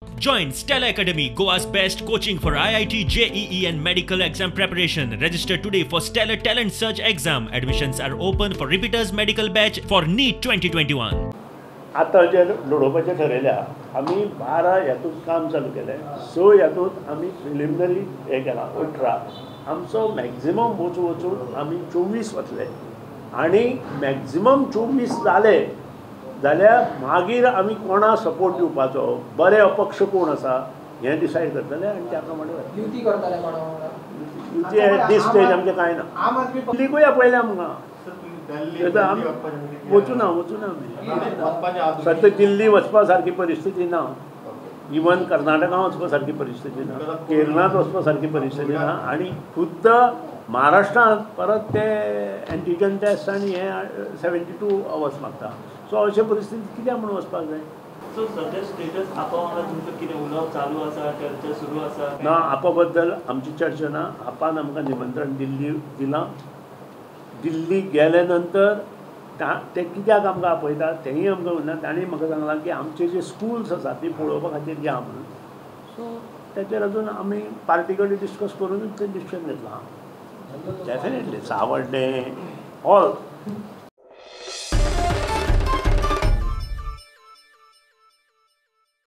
Join Stella Academy, Goa's best coaching for IIT, JEE and medical exam preparation. Register today for Stellar Talent Search exam. Admissions are open for repeaters medical batch for NEET 2021. आतां जे लडोवपाचें ठरयल्या आमी 12 हातूंत काम चालू केलें, 6 हातूंत आमी preliminary हें केलां, 18 आमचो मॅक्झिमम वचून वचून आमी 24 वतले आनी मॅक्झिमम 24 जाले जाल्यार मागीर आमी कोणा सपोर्ट दिवपाचो, बरे अपक्ष कोण आसा हें डिसायड करतले आनी त्या प्रमाणे युती करतले कोणा वांगडा. युती एट दीस स्टेज आमचें कांय ना. दिल्लीकूय आपयलें आमकां, आमी वचूना वचूना आमी सद्या दिल्ली वचपा सारकी परिस्थिती ना, इवन कर्नाटका वचपा सारकी परिस्थिती ना, केरळांत वचपा सारकी परिस्थिती ना आनी खुद्द महाराष्ट्रांत परत ते एंटीजन टेस्ट आनी हे 72 आवर्स मागता. सो अशे परिस्थितीत कित्याक म्हूण वचपाक जाय. सो सद्या स्टेटस आपा वांगडा तुमचो कितें उलोवप चालू आसा, चर्चा सुरू आसा? ना, आपा बद्दल आमची चर्चा ना. आपान आमकां निमंत्रण दिल्ली दिलां, दिल्ली गेले नंतर ते कित्याक आमकां आपयता तेंय आमकां उरना. तांणी म्हाका सांगलां की आमचे जे स्कुल्स आसा ती पळोवपा खातीर या म्हणून. सो ताचेर अजून आमी पार्टी कडेन डिस्कस करूनच तें डिसिजन घेतलां. डेफिनेटली सावड्डें ऑल